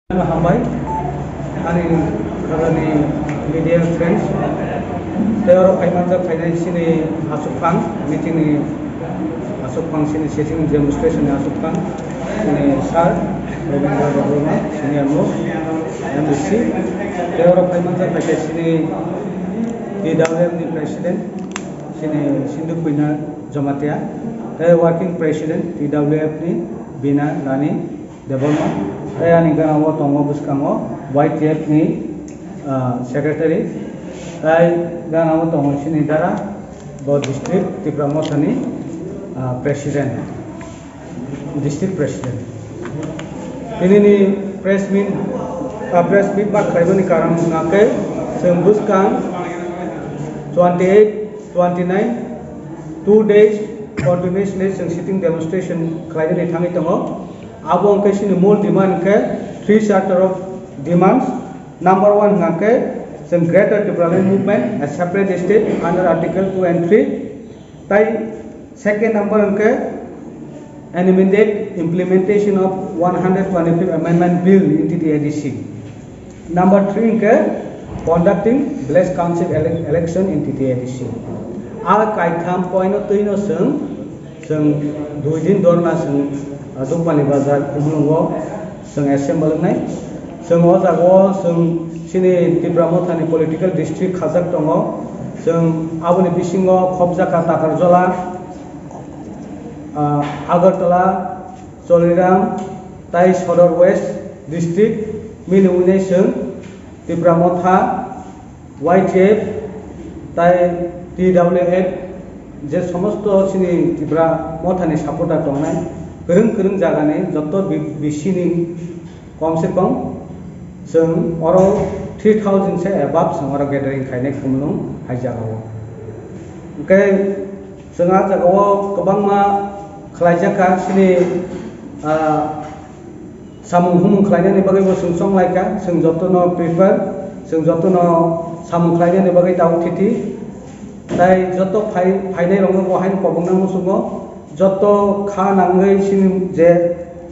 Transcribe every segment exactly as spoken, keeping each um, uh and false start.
Hambai, ani khajani media friends, tei oro phaimanjak phainai chini aswk phang, meeting ni aswk phang, chini sitting demonstration ni aswk phang, chini sir Robindra Debbarma, senior most M D C, tei oro phaimanjak phaikha chini T W F ni president, chini Sindhu Puina Jamatia, tei working president T W F ni Bina Rani Debbarma, tei ani gana o tongo bwskango Y T F ni, ah, secretary, tei gana o tongo chini dara bo district Tipra Motha ni, ah, president, district president. Tini ni press meet, ah, press meet ba khlaimani karon hwnkha khe chwng bwskang twenty eight, twenty nine, two days continuously chwng sitting demonstration khlainani thangwi tongo. Abo hwnkhe chini mul demand hwnkhe three charter of demands. Number one hwnkhe chwng Greater Tipraland Movement, a separate state under Article two and three. Tai second number hwnkhe an immediate implementation of one hundred twenty-fifth Amendment Bill in T T A D C. Number three hwnkhe conducting village council ele-, election in T T A D C. A kaitham point o twino chwng, chwng dui din dorna chwng, ah, Dukpani Bazar Khumulwngo chwng assemble wngnai. Chwng o jaga o chwng chini Tipra Mothani political district khajak tongo. Chwng aboni bisingo Khobjaka, Takarjala, ah, Agartala, Choliram, tai Sodor West District mili wngwi chwng Tipra Motha, Y T F, tai T W F, je somosto chini Tipra Mothani supporter tongnai, kwrwng kwrwng jagani joto bi-, bisini komse kom chwng oro three thousand se above chwng oro gathering khainai Khumulwng hai jagao. Hwnkhe chwng a jagao kwbangma khlaijak kha chini, ah, samung humung khlainani bagwi bo chwng chonglaikha, chwng jotono prepare, chwng jotono samung khlainani bagwi tabuk thiti. Tai joto phai-, phainai rokno bo haino kobokna muchungo, joto kha nangwi chini je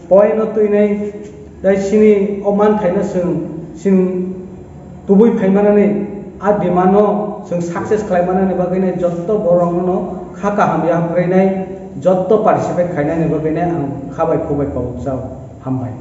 point no twinai, tai chini o manthaino chwng, chwng tubui phaimanani a demand no chwng success khlaimanani bagwino joto borokno kha kaham yapharwi nai, joto participate khainani bagwino ang kha bai khuk bai kobokjao. Hambai.